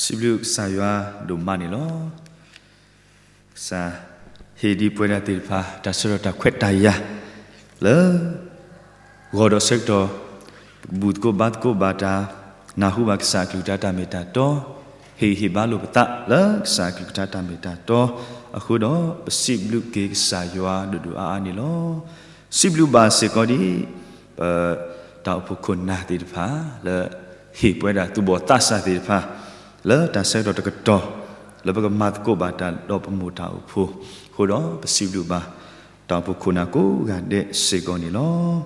စံးဘျုးကစၢ်ယွၤဒိၣ်မးန့ၣ်လီၤ. ကစၢ်ဟ့ၣ်ဒံးပဝဲဒၣ်သ့ၣ်တဖၣ် တၢ်ဆၢကတီၢ်တၢ်ခွဲးတၢ်ယာ် လၢ ဂီၤဒီးဆၢကတီၢ် ပကဘူၣ်သကိးဘါသကိးဘၣ်တၢ် နၢ်ဟူဘၣ်ကစၢ်အကလုၢ်ကထါတၢ်မ့ၢ်တၢ်တီ, ဟ့ၣ်ဂံၢ်ဟ့ၣ်ဘါလိာ်ပသးလၢကစၢ်အကလုၢ်ကထါတၢ်မ့ၢ်တၢ်တီအဃိဒီး ပစံးဘျုးက့ၤကစၢ်ယွၤဒိၣ်ဒိၣ်အါအါန့ၣ်လီၤ. စံးဘျုးဘၣ်စ့ၢ်ကီးဒ် ပ တၢ်အိၣ်ဖှိၣ်ခိၣ်နၢ်သ့ၣ်တဖၣ် လၢ ဟ့ၣ်ပဝဲဒၣ်သူၣ်ဘီၣ်သးစၢ်သ့ၣ်တဖၣ် လၢတၢ်ဆၢကတီၢ်တကတီၢ် လၢပကမၤသကိးဘၣ်တၢ်ဒီးပမိၢ်တၢ်အိၣ်ဖှိၣ်အဃိဒီး ပစံးဘျုးဘၣ် တၢ်အိၣ်ဖှိၣ်ခိၣ်နၢ်ကိးဂၤဒဲးစ့ၢ်ကီးန့ၣ်လီၤ.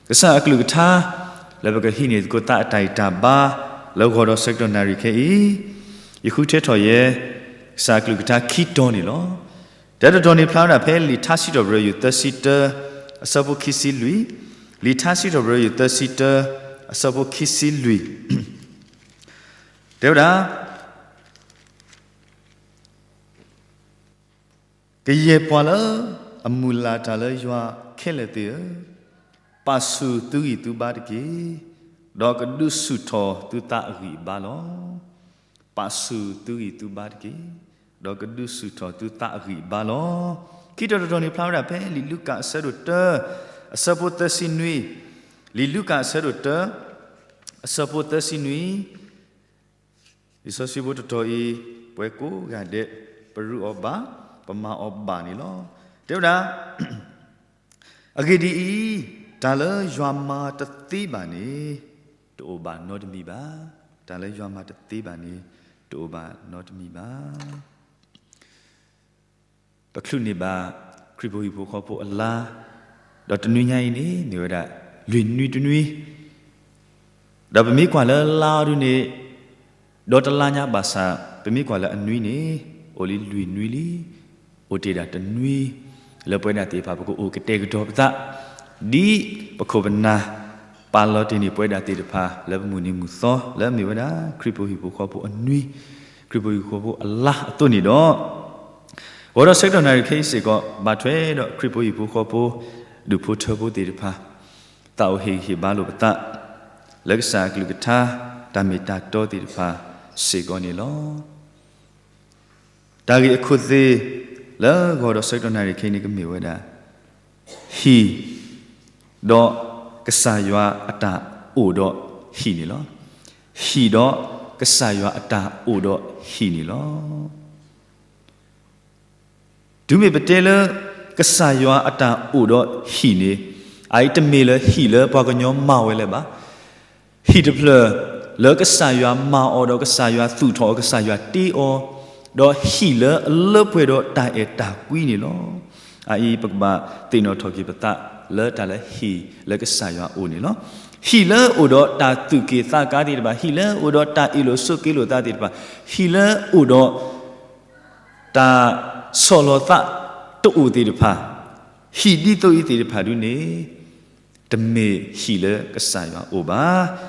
ကစၢ်အကလုၢ်ကထါ လၢပကဟံးန့ၢ်သကိးသးအတၢ်ဂံၢ်တၢ်ဘါ လၢဂီၤဒီးဆၢကတီၢ်နၣ်ရံၣ်ခဲအံၤ ယဃုထၢထီၣ်ယဲ ကစၢ်အကလုၢ်ကထါခံတီၤန့ၣ်လီၤ. တၢ်တတီၤန့ၣ်ဖျါဝဲဒၣ်ဖဲလံာ်ထါစံးထီၣ်ပတြၢၤယိၤသၢဆံတၢ အဆၢဖိခံဆံလွံၢ်, လံာ်ထါစံးထီၣ်ပတြၢၤယိၤသၢဆံတၢ အဆၢဖိခံဆံလွံၢ် တဲဝဲဒၣ် ကယဲၢ်ပှၤလၢအမုၢ်လၢ်တၢ်လၢယွၤခဲလၢာ်သ့ၣ်ဧၢ, ပာ်ဆူၣ်သုဂံၢ်သုဘါတက့ၢ်, ဒီးကဒုးဆူၣ်ထီၣ်သုသးအဂံၢ်အဘါလီၤ. ပာ်ဆူၣ်သုဂံၢ်သုဘါတက့ၢ်, ဒီးကဒုးဆူၣ်ထီၣ်သုသးအဂံၢ်အဘါလီၤ. ခံတီၤတတီၤန့ၣ်ဖျါဝဲဒၣ်ဖဲလံာ်လူၤကၣ်အဆၢဒိၣ်တၢ အဆၢဖိသၢဆံနွံ, လံာ်လူၤကၣ်အဆၢဒိၣ်တၢ အဆၢဖိသၢဆံနွံ လံာ်စီဆှံဖိတတီၤအံၤ ပဝဲကိးဂၤဒဲး ပရူးအီၤဘၣ်, ပမၤအီၤဘၣ်န့ၣ်လီၤ. တဲဝဲဒၣ် အဂ့ၢ်ဒ်အံၤ, တၢ်လၢယွၤမၤတသ့ဘၣ်န့ၣ် တအိၣ်ဘၣ်နီတမံၤဘၣ်. တၢ်လၢယွၤမၤတသ့ဘၣ်န့ၣ် တအိၣ်ဘၣ်နီတမံၤဘၣ်. ပချုးန့ၢ်ဘၣ် ခရံာ်ဖိဟံၣ်ဖိဃီဖိအလါ, ဒီးတနွံညါအံၤန့ၣ် မ့ၢ်ဝဲဒၣ် လွံၢ်နွံတနွံ, ဒီးပမ့ၢ်ကွၢ်လၢလါအီၤဒုန့ၣ် ဒီတလါညါဘၣ်ဆၣ် ပမ့ၢ်ကွၢ်လၢအနွံန့ၣ် အိၣ်လံလွံၢ်နွံလံ, အိၣ်တ့ၢ်ဒၣ်တနွံ, လၢပဝဲဒၣ်သ့ၣ်တဖၣ် ပကအိၣ်ကတဲာ်ကတီၤပသး ဒ်ပခိၣ်ပနၢ် ပာ်လီၤတ့ၢ်န့ၢ်ပဝဲဒၣ်သ့ၣ်တဖၣ် လၢပမုၢ်နံၤမုၢ်သီ လၢအမ့ၢ်ဝဲဒၣ် ခရံာ်ဖိဟံၣ်ဖိဃီဖိအနွံ, ခရံာ်ဖိဟံၣ်ဖိဃီဖိအလါအသိးန့ၣ်ဒီး ဂီၤဒီးဆၢကတီၢ်နၣ်ရံၣ်ခဲအံၤစ့ၢ်ကီး ဘၣ်ထွဲဒီးခရံာ်ဖိဟံၣ်ဖိဃီဖိ ဒူၣ်ဖိထၢဖိသ့ၣ်တဖၣ် သးအိၣ်ဟ့ၣ်ဂံၢ်ဟ့ၣ်ဘါလိာ်ပသး လၢကစၢ်အကလုၢ်ကထါ တၢ်မ့ၢ်တၢ်တီသ့ၣ်တဖၣ်စ့ၢ်ကီးန့ၣ်လီၤ. တၢ်ဂ့ၢ်အခိၣ်သ့ၣ် လၢဂီၤဒီးဆၢကတီၢ်နၣ်ရံၣ်ခဲအံၤန့ၣ် ကမ့ၢ်ဝဲဒၣ် ဟံၣ် ဒီးကစၢ်ယွၤအတၢ်အိၣ်ဒီးဟံၣ်န့ၣ်လီၤ. ဟံၣ်ဒီးကစၢ်ယွၤအတၢ်အိၣ်ဒီးဟံၣ်န့ၣ်လီၤ. တုၤမ့ၢ်ပတဲလၢ ကစၢ်ယွၤအတၢ်အိၣ်ဒီးဟံၣ်န့ၣ် အအံၤတမ့ၢ်လၢဟံၣ်လၢပှၤကညီမၤဝဲလၢၤဘၣ်. ဟံၣ်တဖျၢၣ် လၢကစၢ်ယွၤမၤအီၤဒီးကစၢ်ယွၤသူၣ်ထီၣ်အီၤ ကစၢ်ယွၤတ့အီၤ, ဒီးဟံၣ်လၢအလၢပှဲၤဒီးတၢ်အဲၣ်တၢ်ကွံန့ၣ်လီၤ. အအံၤပကဘၣ်သ့ၣ်နီၣ်ထီၣ်က့ၤပသးလၢတၢ်လၢဟံၣ်လၢကစၢ်ယွၤအိၣ်န့ၣ်လီၤ. ဟံၣ်လၢအိၣ်ဒီးတၢ်သူၣ်က့ၣ်သးကါသ့ၣ်တဖၣ်, ဟံၣ်လၢအိၣ်ဒီးတၢ်အ့ၣ်လိာ်ဆိးက့လိာ်သးသ့ၣ်တဖၣ်, ဟံၣ်လၢအိၣ်ဒီး တၢ်ဆီၣ်လီၤသးတအိၣ်သ့ၣ်တဖၣ်, ဟံၣ်ဒ်သိးအံၤသ့ၣ်တဖၣ်ဒုန့ၣ် တမ့ၢ်ဟံၣ်လၢကစၢ်ယွၤအိၣ်ဘၣ်.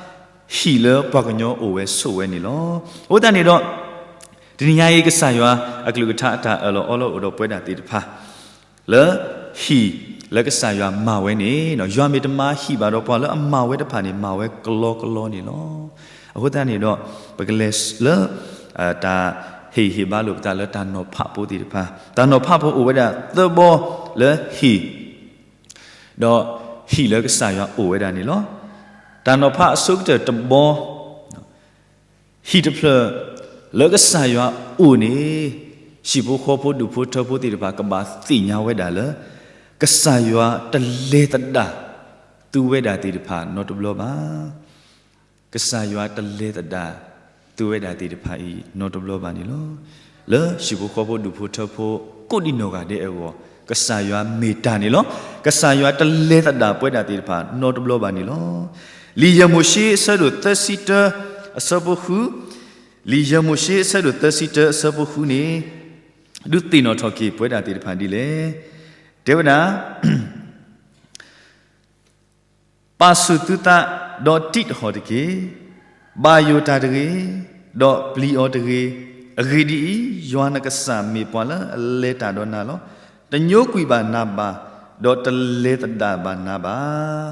ဟံၣ်လၢပှၤကညီအိၣ်ဝဲဆိးဝဲန့ၣ်လီၤ. အဃိသတးန့ၣ်ဒီး တနံၤညါအံၤကစၢ်ယွၤအကလုၢ်ကထါအတၢ်အၢၣ်လီၤအီလီၤအိၣ်ဒီးပဝဲဒၣ်သ့ၣ်တဖၣ် လၢဟံၣ်လၢကစၢ်ယွၤမၤဝဲန့ၣ် ယွၤမ့ၢ်တမၤဟံၣ်ဘၣ်ဒီးပှၤလၢအမၤဝဲတဖၣ်န့ၣ် မၤဝဲကလီကလီန့ၣ်လီၤ. အဃိသတးန့ၣ်ဒီး ပကလဲၤလၢ တၢ်ဟ့ၣ်ဂံၢ်ဟ့ၣ်ဘါလိာ်ပသးလၢတၢ်နီၤဖးဖိသ့ၣ်တဖၣ်, တၢ်နီၤဖးဖိအိၣ်ဝဲဒၣ်သၢဘီလၢဟံၣ် ဒီးဟံၣ်လၢကစၢ်ယွၤအိၣ်ဝဲဒၣ်န့ၣ်လီၤ. တၢ်နီၤဖးအဆိကတၢၢ်တဘီ ဟံၣ်တဖျၢၣ် လၢကစၢ်ယွၤအိၣ်န့ၣ် ဟံၣ်ဖိဃီဖိဒူၣ်ဖိထၢဖိသ့ၣ်တဖၣ် ကဘၣ်သ့ၣ်ညါဝဲဒၣ်လၢ ကစၢ်ယွၤတလဲၤသဒၣ် သုဝဲဒၣ်သ့ၣ်တဖၣ်နီတဘျီဘၣ်. ကစၢ်ယွၤတလဲၤသဒၣ် သုဝဲဒၣ်သ့ၣ်တဖၣ်အံၤနီတဘျီဘၣ်န့ၣ်လီၤ. လၢဟံၣ်ဖိဃီဖိဒူၣ်ဖိထၢဖိ ကိးဒံနီၢ်ဂၤဒဲးအဂီၢ် ကစၢ်ယွၤမ့ၢ်တၢ်န့ၣ်လီၤ. ကစၢ်ယွၤတလဲၤသဒၣ်ပဝဲဒၣ်သ့ၣ်တဖၣ်နီတဘျီဘၣ်န့ၣ်လီၤ. လံာ်ယဲၢ်မိၤၡ့အဆၢဒိၣ်သၢဆံတၢ အဆၢဖိဃု, လံာ်ယဲၢ်မိၤၡ့အဆၢဒိၣ်သၢဆံတၢအဆၢဖိဃုန့ၣ် ဒုးသ့ၣ်နီၣ်ထီၣ်က့ၤပဝဲဒၣ်သ့ၣ်တဖၣ်ဒ်လဲၣ်. တဲဝဲဒၣ် ပာ်ဆူၣ်သုသး ဒီးတံးတဟီၣ်တက့ၢ်. ဘၣ်ယိၣ်တၢ်တဂ့ၤ, ဒီးပျံၤအီၤတဂ့ၤ. အဂ့ၢ်ဒ်အံၤ, ယွၤနကစၢ်မ့ၢ်ပှၤလၢအလဲၤတၢ်ဒီးနၤလီၤ. တညိကွံာ်ဘၣ်နၤဘၣ်, ဒီးတလဲၤသဒၣ်ဘၣ်နၤဘၣ်.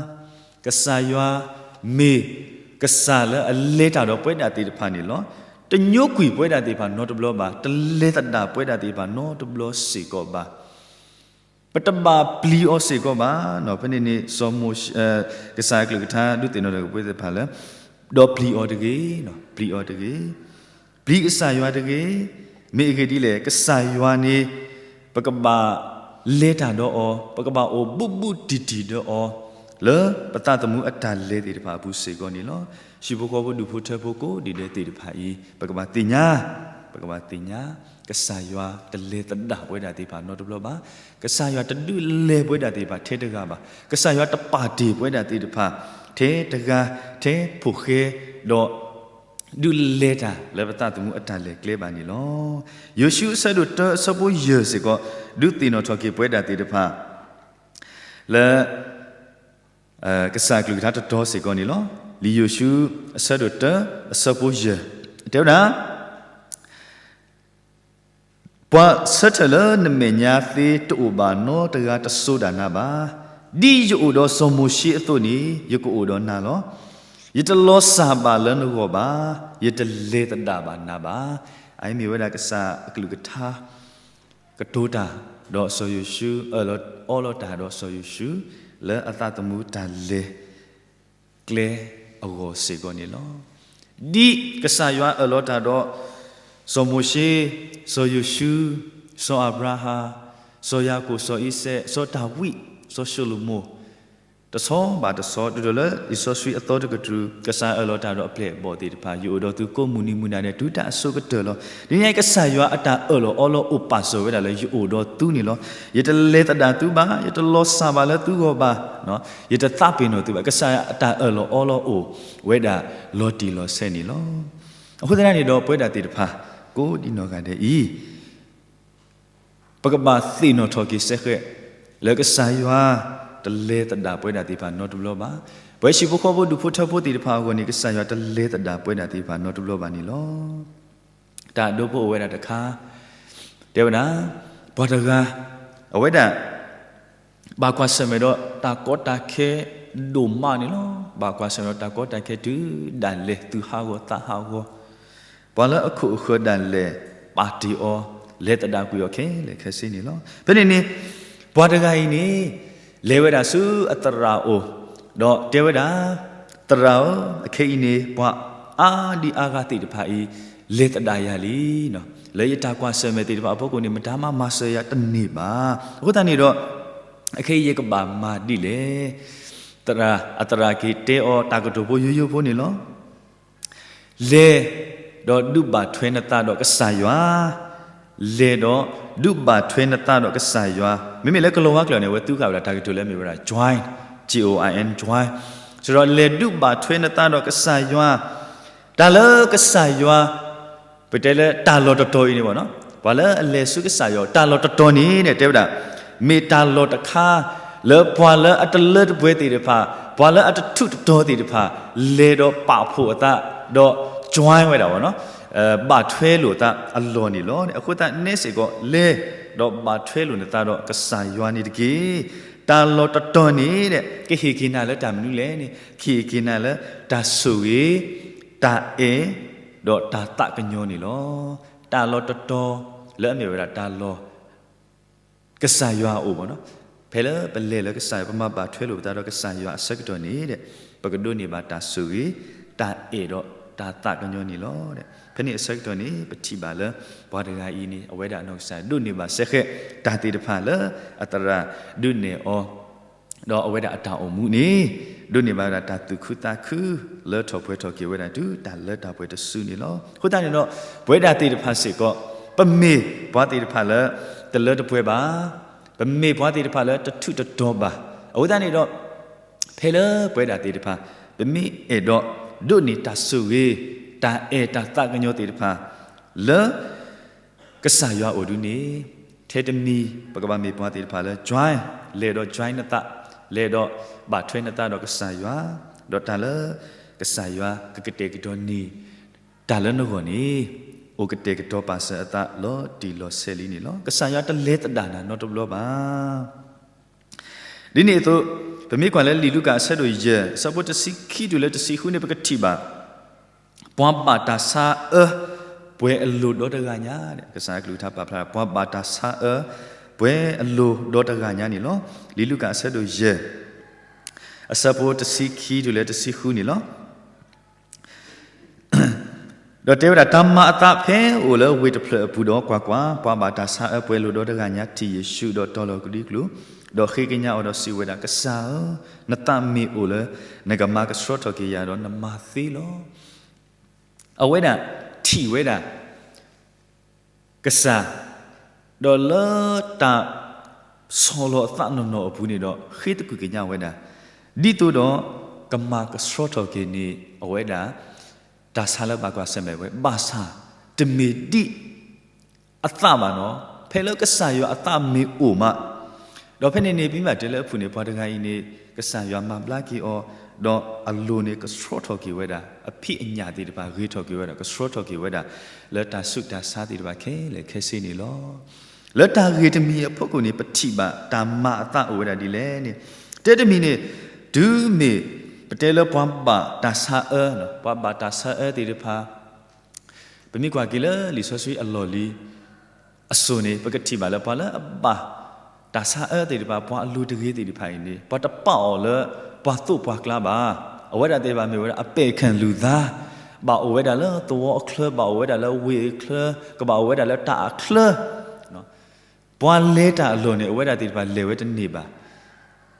ကစၢ်ယွၤမ့ၢ်ကစၢ်လၢအလဲၤတၢ်ဒီးပဝဲဒၣ်သ့ၣ်တဖၣ်န့ၣ်လီၤ. တ တညိကွံာ်ပဝဲဒၣ်သ့ၣ်တဖၣ်နီတဘျီဘၣ်, တလဲၤသဒၣ်ပဝဲဒၣ်သ့ၣ်တဖၣ်နီတဘျီစ့ၢ်ကီးဘၣ်. ပတဘၣ်ပျံၤအီၤစ့ၢ်ကီးဘၣ်. ဖဲန့ၣ်န့ၣ် စီၤမိၤၡ့, ကစၢ်အကလုၢ်ကထါဒုးသ့ၣ်နီၣ်ထီၣ်က့ၤပဝဲသ့ၣ်တဖၣ်လၢ ဒီးပျံၤအီၤတဂ့ၤ, ပျံၤအီၤတဂ့ၤ, ပျံၤကစၢ်ယွၤတဂ့ၤ. မ့ၢ်အဂ့ၢ်ဒ်လဲၣ်, ကစၢ်ယွၤန့ၣ် ပကဘၣ်လဲၤတၢ်ဒီးအီၤ, ပကဘၣ်အိၣ်ဘူးဘူးတံၢ်တံၢ်ဒီးအီၤ, လၢပသးသမူအတၢ်လဲၤသ့ၣ်တဖၣ်အပူၤစ့ၢ်ကီးန့ၣ်လီၤ. ဟံၣ်ဖိဃီဖိဒူၣ်ဖိထၢဖိကိးဒံးဒဲးသ့ၣ်တဖၣ်အံၤ ပကဘၣ်သ့ၣ်ညါ, ပကဘၣ်သ့ၣ်ညါ, ကစၢ်ယွၤတလဲၤသဒၣ်ပဝဲဒၣ်သ့ၣ်တဖၣ်နီတဘျီဘၣ်. ကစၢ်ယွၤတဒုးလဲၤပဝဲဒၣ်သ့ၣ်တဖၣ်ထဲတဂၤဘၣ်. ကစၢ်ယွၤတပာ်တ့ၢ်ပဝဲဒၣ်သ့ၣ်တဖၣ်ထဲတဂၤ, ထဲဖိၣ်ဃဲ, ဒီး ဒုးလဲၤတၢ်လၢပသးသမူအတၢ်လဲၤကျဲဘၣ်န့ၣ်လီၤ. ယိၤၡူအဆၢဒိၣ်တၢအဆၢဖိယဲၢ်စ့ၢ်ကီး ဒုးသ့ၣ်နီၣ်ထီၣ်က့ၤပဝဲဒၣ်သ့ၣ်တဖၣ် လၢ ကစၢ်အကလုၢ်ကထါတတီၤစ့ၢ်ကီးန့ၣ်လီၤ. လံာ်ယိၤၡူအဆၢဒိၣ်တၢအဆၢဖိယဲၢ် တဲဝဲဒၣ် ပှၤဆၢထၢၣ်လၢနမဲာ်ညါသ့တအိၣ်ဘၣ်နီတဂၤတစိၤဒၣ်နၤဘၣ်. ဒ်ယအိၣ်ဒီးစီၤမိၤၡ့အသိးန့ၣ် ယကအိၣ်ဒီးနၤလီၤ. ယတလီၤစၢ်ဘၣ်လၢနဂီၢ်ဘၣ်, ယတလဲၤသဒၣ်ဘၣ်နၤဘၣ်. အအံၤမ့ၢ်ဝဲဒၣ်ကစၢ်အကလုၢ်ကထါ ကတိၤတၢ်ဒီးစီၤယိၤၡူ, အၢၣ်လီၤအီလီၤတၢ်ဒီးစီၤယိၤၡူ လၢအသးသမူတၢ်လဲၤ ကျဲအဂီၢ်စ့ၢ်ကီးန့ၣ်လီၤ. ဒ်ကစၢ်ယွၤအၢၣ်လီၤတၢ်ဒီး စီၤမိၤၡ့, စီၤယိၤၡူ, စီၤအၤဘြၤဟၣ်, စီၤယၤကိာ်, စီၤအံၤစဲး, စီၤဒၤဝံး, စီၤၡလိၤမိၣ်, တဆီဘၣ်တဆီ ဒ်သိးလၢလံာ်စီဆှံအသီတကတြူၢ် ကစၢ်အၢၣ်လီၤတၢ်ဒီးအပျဲၢ်အဘီၣ်သ့ၣ်တဖၣ် ယအိၣ်ဒီးသုကိးမုၢ်နံၤမုၢ်နၤဒဲး တုၤတၢ်အစိကတၢၢ်လီၤ. ဒ်န့ၣ်အံၤ ကစၢ်ယွၤအတၢ်အၢၣ်လီၤအီလီၤအိၣ်ပာ်စၢၤဝဲဒၣ်လၢယအိၣ်ဒီးသုန့ၣ်လီၤ. ယတလဲၤသဒၣ်သုဘၣ်, ယတလီၤစၢ်ဘၣ်လၢသုဂီၢ်ဘၣ်, ယတသးပ့ၤနီၣ်သုဘၣ်. ကစၢ်အတၢ်အၢၣ်လီၤအီလီၤအိၣ်ဝဲဒၣ်လီၤတံၢ်လီၤဆဲးန့ၣ်လီၤ. အဃိသတးန့ၣ်ဒီး ပဝဲဒၣ်သ့ၣ်တဖၣ် ကိးဒံနီၢ်ဂၤဒဲးအံၤ ပကဘၣ်သ့ၣ်နီၣ်ထီၣ်က့ၤစဲဃဲး လၢကစၢ်ယွၤတလဲၤသဒၣ်ပဝဲဒၣ်သ့ၣ်တဖၣ်နီတဘျီဘၣ်. ပဝဲဟံၣ်ဖိဃီဖိဒူၣ်ဖိထၢဖိသ့ၣ်တဖၣ်အဂီၢ်န့ၣ် ကစၢ်ယွၤတလဲၤသဒၣ်ပဝဲဒၣ်သ့ၣ်တဖၣ်နီတဘျီဘၣ်န့ၣ်လီၤ. တၢ်ဒိဖိအိၣ်ဝဲဒၣ်တခါ တဲဝဲဒၣ် ပှၤတဂၤ အဝဲဒၣ် ဘၣ်ကွၢ်ဆၢၣ်မဲာ်ဒီးတၢ်ကီတၢ်ခဲဒိၣ်မးန့ၣ်လီၤ. ဘၣ်ကွၢ်ဆၢၣ်မဲာ်ဒီးတၢ်ကီတၢ်ခဲတုၤဒၣ်လဲာ် သူၣ်ဟးဂီၤသးဟးဂီၤ, ပှၤလၢအခိၣ်အဃၢၤဒၣ်လဲာ် ပာ်တ့ၢ်အီၤ လဲၤသဒၣ်ကွံာ်အီၤခဲလၢာ်ခဲဆ့န့ၣ်လီၤ. ဖဲန့ၣ်န့ၣ် ပှၤတဂၤအံၤန့ၣ် လဲၤဝဲဒၣ်ဆူအသရၣ်အအိၣ် ဒီးတဲဝဲဒၣ် သရၣ်ဧၢ, အခဲအံၤန့ၣ် ပှၤအါဒံအါဂၤသ့ၣ်တဖၣ်အံၤ လဲၤသဒၣ်ယၤလံ. လၢယတၢ်ကွၢ်ဆၢၣ်မဲာ်သ့ၣ်တဖၣ်အဖီခိၣ်န့ၣ် မတၤမးမၤစၢၤယၤတန့ၢ်ဘၣ်. အဃိသတးန့ၣ်ဒီး အခဲအံၤယကဘၣ်မၤဒ်လဲၣ်. သရၣ်, အသရၣ်က့ၤတဲအီၤတၢ်ကတိၤဖိယိယိဖိန့ၣ်လီၤ. လဲၤ, ဒီးဒုးဘၣ်ထွဲနသးဒီးကစၢ်ယွၤ, လဲၤဒီးဒုးဘၣ်ထွဲနသးဒီးကစၢ်ယွၤ. မ့မ့ၢ်လၢကလီၤဝါကျိာ်န့ၣ် အဝဲသူဃာ်ဝဲဒၣ်တၢ်ကတိၤလၢအမ့ၢ်ဝဲဒၣ် join, J O I N, join. ဆိုတော့ လဲၤဒုးဘၣ်ထွဲနသးဒီးကစၢ်ယွၤ, တၢ်လၢကစၢ်ယွၤ ပတဲလၢတၢ်လီၢ်တတီၤအံၤန့ၣ်ဘၣ်နီၤ, ပှၤလၢအလဲၤဆူကစၢ်ယွၤ တၢ်လီၢ်တတီၤန့ၣ်န့ၣ် တဲဝဲဒၣ် မ့ၢ်တၢ်လီၢ်တခါ လၢပှၤလၢအတလၢတပှဲၤသ့ၣ်တဖၣ်, ပှၤလၢအတထူးတတီၤသ့ၣ်တဖၣ် လဲၤဒီးပာ်ဖှိၣ်အသး, ဒီး join ဝဲဒၣ်ဘၣ်နီၤ, ဘၣ်ထွဲလိာ်သးအလီၢ်န့ၣ်လီၤ. အဃိသတးန့ၣ်စ့ၢ်ကီး လဲၤဒီးဘၣ်ထွဲလိာ်နသးဒီးကစၢ်ယွၤန့ၣ်တက့ၢ်. တၢ်လီၢ်တတီၤန့ၣ် ကဟ့ၣ်က့ၤနၤလၢတၢ်မနုၤလဲၣ်န့ၣ် ကဟ့ၣ်က့ၤနၤလၢတၢ်ဆိၣ်ဂ့ၤ, တၢ်အဲၣ်, ဒီးတၢ်သးကညီၤန့ၣ်လီၤ. တၢ်လီၢ်တတီၤ လၢအမ့ၢ်ဝဲဒၣ်တၢ်လီၢ် ကစၢ်ယွၤအအိၣ်ဘၣ်နီၤ, ဖဲလၢပလဲၤလၢကစၢ်ယွၤ ပမၤဘၣ်ထွဲလိာ်ပသးဒီးကစၢ်ယွၤအဆၢကတီၢ်န့ၣ် ပကဒိးန့ၢ်ဘၣ်တၢ်ဆိၣ်ဂ့ၤ, တၢ်အဲၣ်ဒီးတၢ်သးကညီၤန့ၣ်လီၤ. ဖဲန့ၣ်အဆၢကတီၢ်န့ၣ် ပထံၣ်ဘၣ်လၢ ပှၤတဂၤအံၤန့ၣ် အဝဲဒၣ်အနီၢ်ကစၢ်ဒၣ် ဒိးန့ၢ်ဘၣ်စဲဃဲး တၢ်သ့ၣ်တဖၣ်လၢအသရၣ်ဒုးနဲၣ်အီၤ ဒီးအဝဲဒၣ်အတၢ်အိၣ်မူန့ၣ် ဒိးန့ၢ်ဘၣ်ဝဲဒၣ်တၢ်သူၣ်ခုသးခု လၢထီၣ်ပှဲၤထီၣ်က့ၤဝဲဒၣ်တုၤတၢ်လၢတၢ်ပှဲၤတစုန့ၣ်လီၤ. အဃိသတးန့ၣ်ဒီး ပဝဲဒၣ်သ့ၣ်တဖၣ်စ့ၢ်ကီး ပမ့ၢ်ပှၤသ့ၣ်တဖၣ်လၢ တလၢတပှဲၤဘၣ်, ပမ့ၢ်ပှၤသ့ၣ်တဖၣ်လၢတထူးတတီၤဘၣ်. အဃိသတးန့ၣ်ဒီး ဖဲလၢပဝဲဒၣ်သ့ၣ်တဖၣ် ပမ့ၢ်အဲၣ်ဒိးဒိးန့ၢ်တၢ်ဆိၣ်ဂ့ၤ, တၢ်အဲၣ်တၢ်သးကညီၤသ့ၣ်တဖၣ် လၢ ကစၢ်ယွၤအိၣ်ဒုန့ၣ် ထဲတမံၤ ပကဘၣ်မ့ၢ်ပှၤသ့ၣ်တဖၣ်လၢ join, လဲၤဒီး join နသး, လဲၤဒီးဘၣ်ထွဲနသးဒီးကစၢ်ယွၤ, ဒီးတၢ်လၢကစၢ်ယွၤကကတဲာ်ကတီၤန့ၢ် တၢ်လၢနဂီၢ်န့ၣ် အိၣ်ကတဲာ်ကတီၤပာ်စၢၤအသးလီၤတံၢ်လီၤဆဲးလံန့ၣ်လီၤ. ကစၢ်ယွၤတလဲၤသဒၣ်နၤနီတဘျီဘၣ်. ဒ်န့ၣ်အသိး ပမ့ၢ်ကွၢ်လၢလံာ်လူၤကၣ်အဆၢဒိၣ်ယဲၢ် အဆၢဖိတဆံခံတုၤလၢတဆံဃုန့ၣ် ပကထံၣ်ဘၣ် ပှၤဘၣ်တၢ်ဆါအၢ ပှဲၤအလိၤဒီတဂၤညါ, ကစၢ်အကလုၢ်ကထါပာ်ဖျါ ပှၤဘၣ်တၢ်ဆါအၢ ပှဲၤအလိၤဒီတဂၤညါန့ၣ်လီၤ. လံာ်လူၤကၣ်အဆၢဒိၣ်ယဲၢ် အဆၢဖိတဆံခံတုၤလၢတဆံဃုန့ၣ်လီၤ. ဒီးတဲဝဲဒၣ်, တၢ်မၤအသးဖဲအိၣ်လၢဝ့ၢ်တဖျၢၣ်အပူၤဒီး ကွၢ်ကွၢ်, ပှၤဘၣ်တၢ်ဆါအၢပှဲၤလိၤဒီတဂၤညါထံၣ်ယ့ၣ်ၡူးဒီးတီၤလီၤကဒံကလုာ်, ဒီးဃ့ကညးအီၤဒီးစံးဝဲဒၣ်, ကစၢ်ဧၢ, နသးမ့ၢ်အိၣ်လၢ နကမၤကဆှီထီၣ်က့ၤယၤဒီးနမၤသ့လီၤ. အဝဲဒၣ်ထံၣ်ဝဲဒၣ် ကစၢ်, ဒီးလၢတၢ်ဆီၣ်လီၤအသးနီၢ်နီၢ်အပူၤန့ၣ်ဒီး ဃ့သကွံာ်ကညးဝဲဒၣ်, ဒ်သိးဒီး ကမၤကဆှီထီၣ်က့ၤန့ၢ်အဝဲဒၣ် တၢ်ဆါလၢဘၣ်ကွၢ်ဆၢၣ်မဲာ်ဝဲ, ဘၣ်ဆၣ် တမ့ၢ်ဒ်အသးဘၣ်နီၤ, ဖဲလၢကစၢ်ယွၤအသးမ့ၢ်အိၣ်မး, ဒီးဖဲန့ၣ်န့ၣ် ပမ့ၢ်ဘၣ်တဲလၢအဖုၣ်န့ၣ် ပှၤတဂၤအံၤန့ၣ် ကစၢ်ယွၤမၤဘျါက့ၤအီၤ, ဒီးအလိၤန့ၣ်ကဆှီထီၣ်က့ၤဝဲဒၣ်, အဖံးအညၣ်သ့ၣ်တဖၣ်ဂ့ၤထီၣ်က့ၤဝဲဒၣ်, ကဆှီထီၣ်က့ၤဝဲဒၣ် လၢတၢ်ဆူးတၢ်ဆါသ့ၣ်တဖၣ်ခဲလၢာ်ခဲဆ့န့ၣ်လီၤ. လၢတၢ်ဂ့ၢ်တမံၤအဖီခိၣ်န့ၣ် ပထံၣ်ဘၣ်တၢ်မၤအသးအိၣ်ဝဲဒၣ်ဒ်လဲၣ်န့ၣ်, တဲတမံၤန့ၣ်, တုၤမ့ၢ် ပတဲလၢပှၤဘၣ်တၢ်ဆါအၢ, ပှၤဘၣ်တၢ်ဆါအၢသ့ၣ်တဖၣ် ပမ့ၢ်ကွၢ်က့ၤလၢလံာ်စီဆှံအလီၢ်လံၤအစိၤန့ၣ် ပကထံၣ်ဘၣ်လၢပှၤလၢအဘၣ် တၢ်ဆါအၢသ့ၣ်တဖၣ် ပှၤအလိၤတဂ့ၤသ့ၣ်တဖၣ်အံၤန့ၣ် ပှၤတပာ်အီၤလၢ ပှၤသိၣ်ပှၤကျါဘၣ်. အဝဲဒၣ်သ့ၣ်တဖၣ်မ့ၢ်ဝဲဒၣ် အပဲာ်ခၢၣ်လုၢ်သါ, ဘၣ်အိၣ်ဝဲဒၣ်လၢသဝီအချၢ, ဘၣ်အိၣ်ဝဲဒၣ်လၢဝ့ၢ်အချၢ, ကဘၣ်အိၣ်ဝဲဒၣ်လၢတၢ်အချၢ ပှၤလဲၤတၢ်အလီၢ်န့ၣ် အဝဲဒၣ်သ့ၣ်တဖၣ်လဲၤဝဲတန့ၢ်ဘၣ်.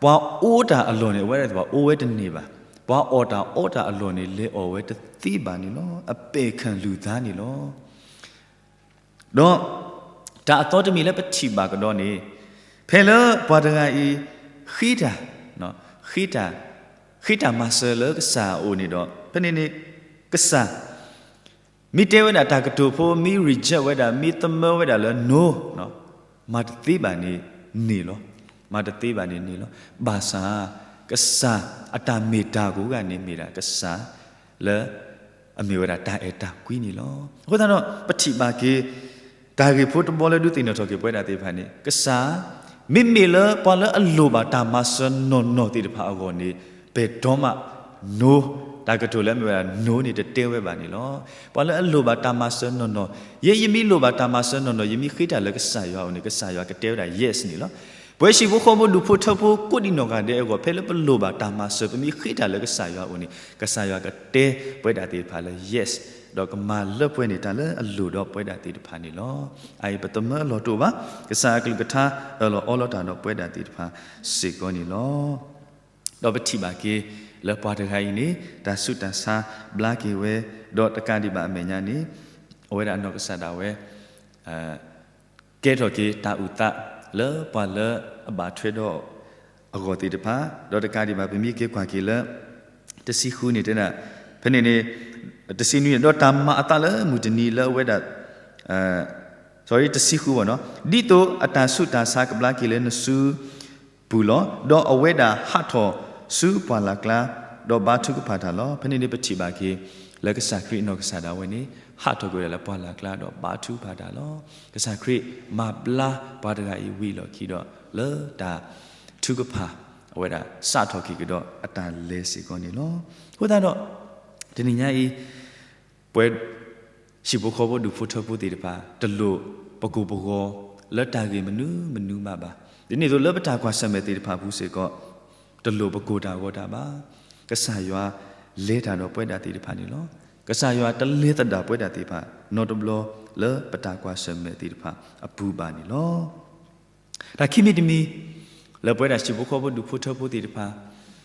ပှၤအိးတၢ်အလီၢ်န့ၣ် အဝဲဒၣ်သ့ၣ်တဖၣ်အိးဝဲတန့ၢ်ဘၣ်. ပှၤအီၣ်တၢ်အီတၢ်အလီၢ်န့ၣ် လဲၤအီၣ်ဝဲတသ့ဘၣ်န့ၣ်လီၤ. အပဲာ်ခၢၣ်လုၢ်သါန့ၣ်လီၤ. ဒီးတၢ်အသီတမံၤလၢပထံၣ်ဘၣ်ကဒီးန့ၣ်, ဖဲလၢပှၤတဂၤအံၤ ဃ့တၢ်, ဃ့တၢ်, ဃ့တၢ်မၤစၢၤလၢကစၢ်အအိၣ်န့ၣ်ဒီး ဖဲန့ၣ်န့ၣ် ကစၢ် မ့ၢ်တဲဝဲဒၣ်တၢ်ကတိၤဖိ, မ့ၢ် reject ဝဲဒၣ်, မ့ၢ်သမၢဝဲဒၣ်လၢ no, မၤတသ့ဘၣ်န့ၣ်န့ၣ်လီၤ. မၤတသ့ဘၣ်န့ၣ်န့ၣ်လီၤ. ဘၣ်ဆၣ် ကစၢ်အတၢ်မ့ၢ်တၢ်ကိးဂၤန့ၣ်မ့ၢ်ဒၣ်ကစၢ်လၢ အမ့ၢ်ဝဲဒၣ်တၢ်အဲၣ်တၢ်ကွံန့ၣ်လီၤ. အဃိသတးဒီး ပထံၣ်ဘၣ်က့ၤ တၢ်ဂ့ၢ်ဖိတဘီလၢဒုးသ့ၣ်နီၣ်ထီၣ်က့ၤပဝဲဒၣ်သ့ၣ်တဖၣ်န့ၣ် ကစၢ် မ့မ့ၢ်လၢပှၤလၢအလိၣ်ဘၣ်တၢ်မၤစၢၤနီၢ်နီၢ်သ့ၣ်တဖၣ်အဂီၢ်န့ၣ် ပဲာ်တီမး no, တၢ်ကတိၤလၢအမ့ၢ်ဝဲဒၣ် no န့ၣ် တတဲဝဲဘၣ်န့ၣ်လီၤ. ပှၤလၢအလိၣ်ဘၣ်တၢ်မၤစၢၤနီၢ်နီၢ်, ယဲယမ့ၢ်လိၣ်ဘၣ်တၢ်မၤစၢၤနီၢ်နီၢ် ယမ့ၢ်ဃ့တၢ်လၢကစၢ်ယွၤအအိၣ်န့ၣ် ကစၢ်ယွၤကတဲဝဲဒၣ် yes န့ၣ်လီၤ. ပဝဲဟံၣ်ဖိဃီဖိဒူၣ်ဖိထၢဖိကိးဒံးနီၢ်ဂၤဒဲးအဂီၢ် ဖဲလၢပလိၣ်ဘၣ်တၢ်မၤစၢၤ ပမ့ၢ်ဃ့တၢ်လၢကစၢ်ယွၤအအိၣ်န့ၣ် ကစၢ်ယွၤကတဲပဝဲဒၣ်သ့ၣ်တဖၣ်လၢ yes, ဒီးကမၤလၢပှဲၤန့ၣ်တၢ်လၢအလိၣ်ဒီးပဝဲဒၣ်သ့ၣ်တဖၣ်န့ၣ်လီၤ. အအံၤပသမၢအလီၢ်တအိၣ်ဘၣ်. ကစၢ်အကလုၢ်ကထါအၢၣ်လီၤအီလီၤတၢ်ဒီးပဝဲဒၣ်သ့ၣ်တဖၣ်စ့ၢ်ကီးန့ၣ်လီၤ. ဒီးပထံၣ်ဘၣ်က့ၤ လၢပှၤတဂၤအံၤန့ၣ် တၢ်ဆူးတၢ်ဆါဘျါက့ၤဝဲ, ဒီးတကးဒံးဘၣ်အမဲာ်ညါန့ၣ် အဝဲဒၣ်အနီၢ်ကစၢ်ဒၣ်ဝဲ ကဲထီၣ်က့ၤတၢ်အုၣ်သး လၢပှၤလၢအဘၣ်ထွဲဒီးအဂီၢ်သ့ၣ်တဖၣ်, ဒီးတကးဒံးဘၣ် ပမ့ၢ်က့ၤကွၢ်က့ၤလၢ တဆံဃုန့ၣ်တဲဒၣ်, ဖဲန့ၣ်န့ၣ် တဆံနွံန့ၣ် ဒီးတၢ်မၤအသးလၢမုၢ်တနံၤလၢအဝဲဒၣ် sorry တဆံဃုဘၣ်နီၤ, ဒ်သိးအတၢ်ဆူးတၢ်ဆါကဘျါက့ၤလၢနစုပူၤလီၤ. ဒီးအဝဲဒၣ်ဟးထီၣ်ဆူပှၢ်လၢ်ကျါ, ဒီးဘါထုကဖၣ်တၢ်လီၤ. ဖဲန့ၣ်န့ၣ် ပထံၣ်ဘၣ်က့ၤ လၢကစၢ်ခရံာ်အနီၢ်ကစၢ်ဒၣ်ဝဲန့ၣ် ဟးထီၣ်ကွံာ်ဝဲဒၣ်လၢပှၢ်လၢ်ကျါ ဒီးဘါထုကဖၣ်တၢ်လီၤ. ကစၢ်ခရံာ်မၤဘျါပှၤတဂၤအံၤဝံၤအလီၢ်ခံဒီး လၢတၢ်ထုကဖၣ် အဝဲဒၣ်စးထီၣ်က့ၤကဒီးအတၢ်လဲၤစ့ၢ်ကီးန့ၣ်လီၤ. အဃိသတးဒီး တနံၤညါအံၤ ပဝဲ ဟံၣ်ဖိဃီဖိဒူၣ်ဖိထၢဖိသ့ၣ်တဖၣ် တလိၣ်ပကိၢ်ပဂီၤ လၢတၢ်ဂ့ၢ်မနုၤမနုၤမးဘၣ်. ဒ်န့ၣ်အသိးလၢပတၢ်ကွၢ်ဆၢၣ်မဲာ်သ့ၣ်တဖၣ်အပူၤစ့ၢ်ကီး တလိၣ်ပကိၢ်တၢ်ဂီၤတၢ်ဘၣ်. ကစၢ်ယွၤလဲၤတၢ်ဒီးပဝဲဒၣ်သ့ၣ်တဖၣ်န့ၣ်လီၤ. ကစၢ်ယွၤတလဲၤသဒၣ်ပဝဲဒၣ်သ့ၣ်တဖၣ် နီတဘျီလၢပတၢ်ကွၢ်ဆၢၣ်မဲာ်သ့ၣ်တဖၣ်အပူၤဘၣ်န့ၣ်လီၤ. တၢ်ခံမံၤတမံၤ လၢပဝဲဒၣ်ဟံၣ်ဖိဃီဖိဒူၣ်ဖိထၢဖိသ့ၣ်တဖၣ်